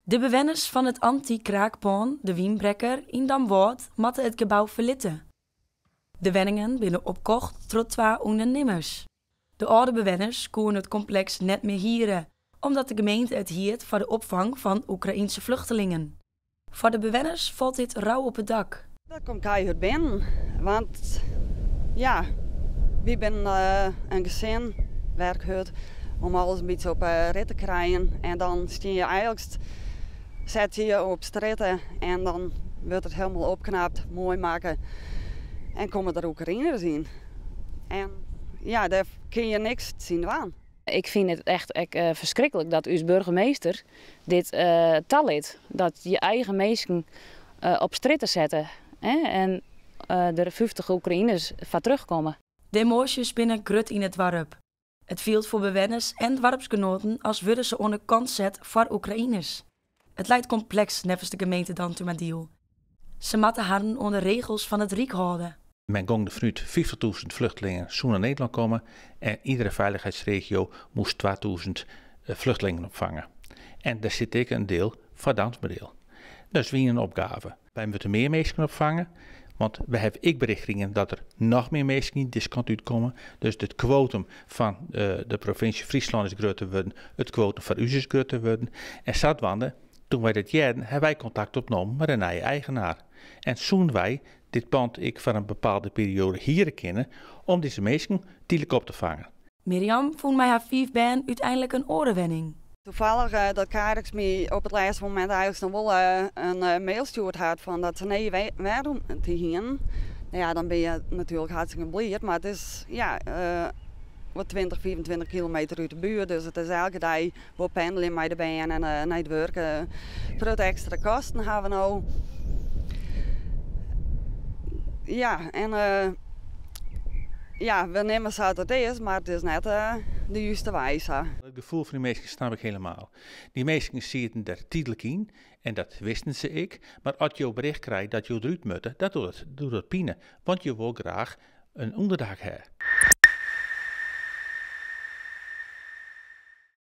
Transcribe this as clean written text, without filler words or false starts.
De bewenners fan it anty-kraakpân De Wynbrekker yn Damwâld moatte it gebou ferlitte. De wenningen binne opkocht troch twa ûndernimmers. De âlde bewenners koene it kompleks net mear hiere, omdat de gemeente it hiert foar de opfang fan Oekraïense flechtlingen. Foar de bewenners falt dit rau op it dak. Dat komt keihard binnen, want ja, wy binne in gesin, werkhut, om alles in bytsje op rit te krijen. En dan stean je eigenlijk, set je je op strjitte en dan wurdt it hielendal opknapt, moai makke en komme der Oekraïners yn. En ja, dêr kinne je niks tsjin dwaan. Ik fyn it echt ek ferskriklik dat ús boargemaster dit talit. Dat je eigen minsken op strjitte sette, hè, en der 50 Oekraïners foar terugkomme. De emoasjes binne grut yn it doarp. It fielt foar bewenners en doarpsgenoaten as wurde se oan de kant set foar Oekraïners. It leit kompleks neffens de gemeente Dantumadiel. Se moatte harren oan de regels fan it Ryk hâlde. Men gong derfan út 50.000 flechtlingen soene nei Nederlân komme en iedere feilichheidsregio moast 2000 flechtlingen opfange. En dêr sit ek in diel foar Dantumadiel. Dus wie in opgave. Wy moatte mear minsken opfange, want we hawwe ek bericht krigen dat der noch mear minsken yn dizze kant útkomme. Dus it kwotum fan de provinsje Fryslân is grutter wurden, it kwotum foar ús is grutter wurden. En sadwaande, doe't wy dat hearden, hawwe wy kontakt opnommen mei de nije eigenaar. En soene wy dit pand ek foar in bepaalde perioade hiere kinne om dizze minsken tydlik op te fangen. Mirjam fûn mei har fiif bern úteinlik in oare wenning. Toevallig dat Carex my op it lêste momint eigentlik noch wol in mail stjoerd hat fan dat se nee wêrom te hienen. Nou ja, dan binne je natuerlik hartstikke bliid, mar it is ja, wat 20, 25 kilometer út de buert, dus it is elke dei wol pendeljen mei de bern en nei it wurk. Grutte ekstra kosten hawwe we no. Ja, en ja, we nimme sa't it is, mar it is net de juste wei sa. It gefoel fan dy minsken snap ik hielendal. Dy minsken sieten der tydlik yn en dat wisten se ek. Mar as jo bericht krije dat jo derút moatte, dat docht dat pine. Want je wolle graach in ûnderdak hawwe.